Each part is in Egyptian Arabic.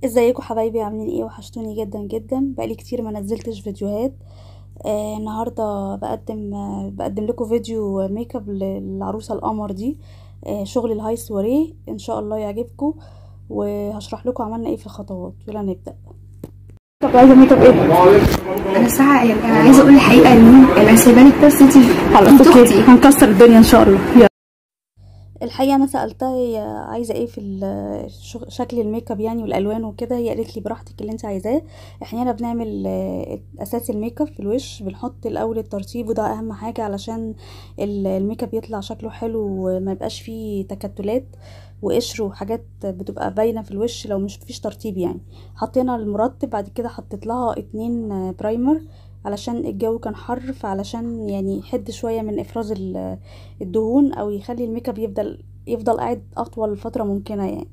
ازيكم حبايبي؟ عاملين ايه؟ وحشتوني جدا جدا، بقالي كتير ما نزلتش فيديوهات. النهارده بقدم لكم فيديو ميك اب للعروسه القمر دي، شغل ال high soirée، ان شاء الله يعجبكم، وهشرح لكم عملنا ايه في الخطوات. يلا نبدا. طب عايزه ميك اب ايه؟ انا ساعة يعني انا عايزه اقول الحقيقة ان انا سايبالك بس انت خلاص okay، هنكسر الدنيا ان شاء الله. يلا. الحقيقة انا سالتها هي عايزه ايه في شكل الميك اب يعني والالوان وكده، هي قالت لي براحتك اللي انت عايزاه. احنا هنا بنعمل اساس الميك اب في الوش، بنحط الاول الترطيب، وده اهم حاجة علشان الميك اب يطلع شكله حلو وما يبقاش فيه تكتلات وقشر وحاجات بتبقى باينة في الوش لو مش فيش ترطيب يعني. حطينا المرطب، بعد كده حطيت لها 2 primer علشان الجو كان حر، فعلشان يعني يحد شوية من افراز الدهون او يخلي الميك اب يفضل قاعد اطول فترة ممكنة يعني.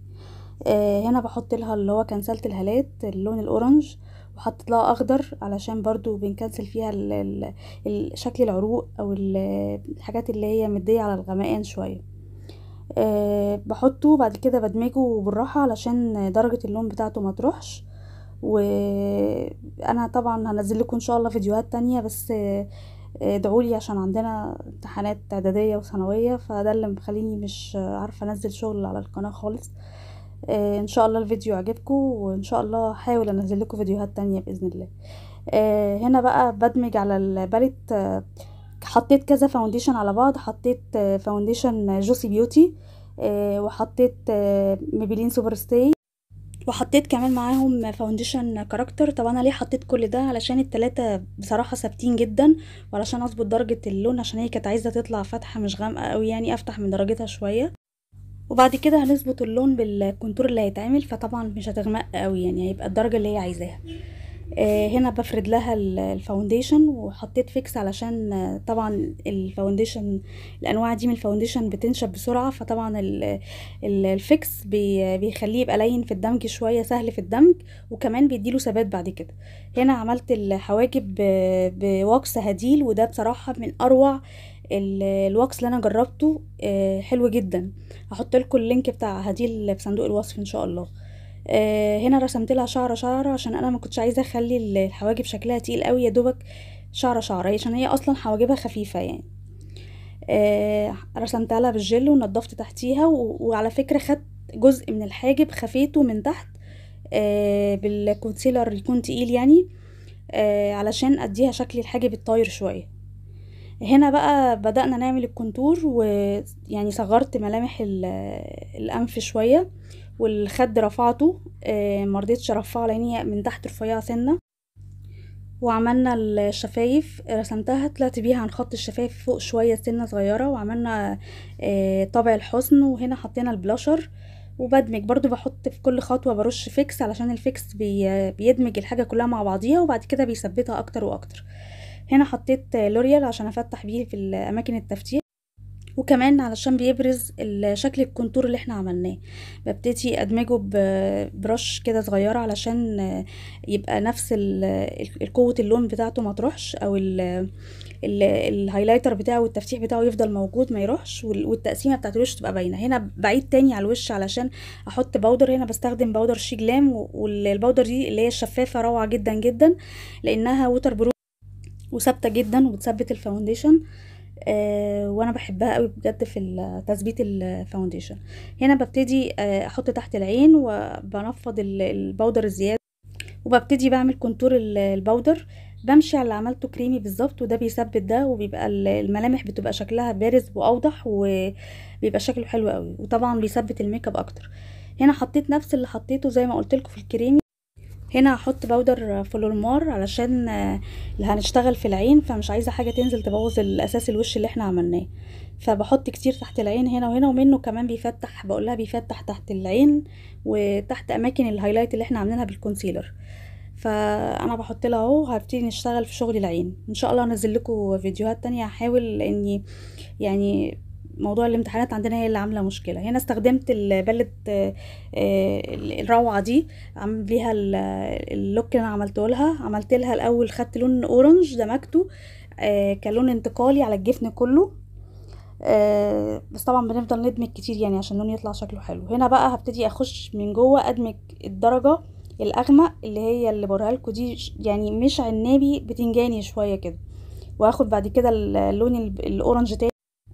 هنا بحط لها اللي هو كنسلة الهالات اللون ال orange، وحطيت لها اخضر علشان برضو بنكنسل فيها شكل العروق او الحاجات اللي هي مديه على الغمقان شوية. بحطه بعد كده بدمجه بالراحة علشان درجه اللون بتاعته ما تروحش. وانا طبعا هنزل لكم ان شاء الله فيديوهات تانية، بس ادعولي عشان عندنا امتحانات اعدادية وثانوية، فده اللي مخليني مش عارفة انزل شغل على القناة خالص. ان شاء الله الفيديو عجبكم، وان شاء الله هحاول انزل لكم فيديوهات تانية باذن الله. هنا بقى بدمج على ال palette، حطيت كذا foundation على بعض، حطيت foundation Juicy Beauty، وحطيت Maybelline Super Stay، وحطيت كمان معاهم foundation Character. طب انا ليه حطيت كل ده؟ علشان التلاتة بصراحة ثابتين جدا، وعلشان اظبط درجة اللون، عشان هي كانت عايزة تطلع فاتحة مش غامقة قوي يعني، افتح من درجتها شوية. وبعد كده هنظبط اللون بال contour اللي هيتعمل، فطبعا مش هتغمق قوي يعني، هيبقى الدرجة اللي هي عايزاها. هنا بفرد لها ال foundation، وحطيت fix علشان طبعا ال foundation الانواع دي من ال foundation بتنشف بسرعة، فطبعا ال fix بيخليه يبقى لين في الدمج شوية، سهل في الدمج، وكمان بيديله ثبات بعد كده. هنا عملت الحواجب ب wax هديل، وده بصراحة من اروع ال wax اللي انا جربته، حلو جدا. هحط لكم ال link بتاع هديل في صندوق الوصف ان شاء الله. هنا رسمت لها شعره شعره عشان انا ما كنتش عايزه اخلي الحواجب شكلها تقيل قوي، يا دوبك شعره شعره عشان هي اصلا حواجبها خفيفة يعني. رسمتها لها بالجل ونضفت تحتيها، وعلى فكرة خدت جزء من الحاجب خفيته من تحت بال concealer يكون تقيل يعني، علشان اديها شكل الحاجب الطاير شوية. هنا بقى بدأنا نعمل ال contour، ويعني صغرت ملامح الانف شوية، والخد رفعته، مرضتش ارفعه لان هي من تحت رفيعة سنة. وعملنا الشفايف رسمتها، طلعت بيها عن خط الشفايف فوق شوية سنة صغيرة، وعملنا طابع الحسن، وهنا حطينا البلاشر. وبدمج برضو، بحط في كل خطوة برش fix علشان ال fix بيدمج الحاجة كلها مع بعضيها، وبعد كده بيثبتها اكتر واكتر. هنا حطيت لوريال عشان افتح بيه في الاماكن التفتيح، وكمان علشان بيبرز شكل ال contour اللي احنا عملناه. ببتدي ادمجه ب brush كده صغيرة علشان يبقى نفس قوة اللون بتاعته ما تروحش، او ال highlighter بتاعه والتفتيح بتاعه يفضل موجود ما يروحش، والتقسيمه بتاعت الوش تبقى باينة. هنا بعيد تاني على الوش علشان احط powder. هنا بستخدم powder Sheglam، وال powder دي اللي هي الشفافه روعه جدا جدا لانها waterproof وثابتة جدا وبتثبت ال foundation، وانا بحبها قوي بجد في تثبيت ال foundation. هنا ببتدي احط تحت العين، وبنفض ال powder الزيادة، وببتدي بعمل contour ال powder، بمشي على اللي عملته كريمي بالظبط، وده بيثبت ده، وبيبقى الملامح بتبقى شكلها بارز واوضح، وبيبقى شكله حلو قوي، وطبعا بيثبت الميك اب اكتر. هنا حطيت نفس اللي حطيته زي ما قلت لكم في الكريمي. هنا هحط powder Flormar علشان اللي هنشتغل في العين، فمش عايزه حاجة تنزل تبوظ الاساس الوش اللي احنا عملناه، فبحط كتير تحت العين هنا وهنا، ومنه كمان بيفتح، بقولها بيفتح تحت العين وتحت اماكن ال highlight اللي احنا عاملينها بال concealer. فانا بحط لها اهو. هبتدي نشتغل في شغل العين ان شاء الله. هنزل لكم فيديوهات تانية، هحاول اني يعني موضوع الامتحانات عندنا هي اللي عامله مشكلة. هنا استخدمت ال palette الروعة دي، عامل بيها ال look اللي انا عملته لها. عملت لها الاول خدت لون orange دمجته كلون انتقالي على الجفن كله، بس طبعا بنفضل ندمج كتير يعني عشان اللون يطلع شكله حلو. هنا بقى هبتدي اخش من جوه ادمج الدرجة الاغمق اللي هي اللي بوريها لكم دي، يعني مش عنابي، بتنجاني شوية كده. واخد بعد كده اللون ال orange تاني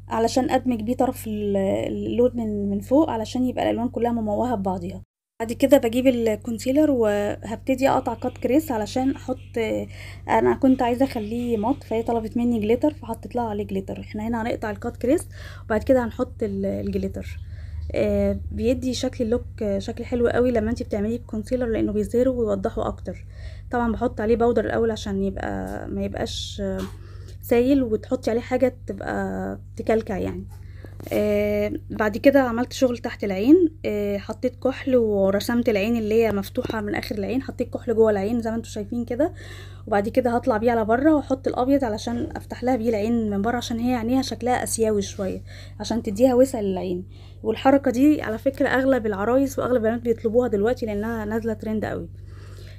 علشان ادمج بيه طرف اللون من فوق، علشان يبقى الالوان كلها مموهه ببعضيها. بعد كده بجيب ال concealer وهبتدي اقطع cut crease علشان احط، انا كنت عايزه اخليه matte فهي طلبت مني glitter فحطيت لها عليه glitter. احنا هنا هنقطع ال cut crease وبعد كده هنحط ال glitter. بيدي شكل ال look شكل حلو قوي لما انتي بتعمليه ب concealer، لانه بيظهره ويوضحه اكتر. طبعا بحط عليه powder الاول عشان يبقى ما يبقاش سايل، وتحطي عليه حاجة تبقى تكلكع يعني. بعد كده عملت شغل تحت العين، حطيت كحل ورسمت العين اللي هي مفتوحة من اخر العين، حطيت كحل جوه العين زي ما انتم شايفين كده. وبعد كده هطلع بيه على بره واحط الابيض علشان افتح لها بيه العين من بره، عشان هي عينيها شكلها اسيوي شوية، عشان تديها وسع للعين. والحركة دي على فكرة اغلب العرايس واغلب البنات بيطلبوها دلوقتي لانها نازله ترند قوي.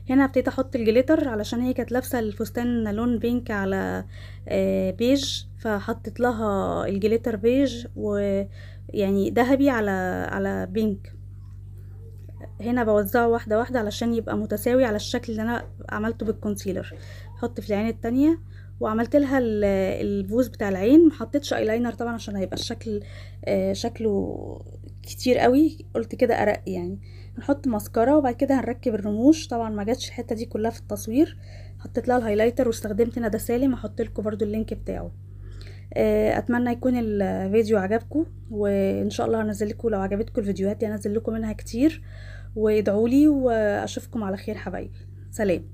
هنا ابتديت احط ال glitter علشان هي كانت لابسه الفستان لون pink على بيج، فحطيت لها ال glitter بيج ويعني ذهبي على pink. هنا بوزعه واحدة واحدة علشان يبقى متساوي على الشكل اللي انا عملته بال concealer. حط في العين التانية، وعملت لها البوز بتاع العين. ما حطيتش ايلاينر طبعا عشان هيبقى الشكل شكله كتير قوي، قلت كده ارق يعني. هنحط ماسكارا وبعد كده هنركب الرموش. طبعا ما جاتش الحتة دي كلها في التصوير، حطيت لها ال highlighter واستخدمت ندى سالم، هحط لكم برده ال link بتاعه. اتمنى يكون الفيديو عجبكم، وان شاء الله هنزل لكم لو عجبتكم الفيديوهات دي هنزل لكم منها كتير. وادعوا لي واشوفكم على خير حبايبي. سلام.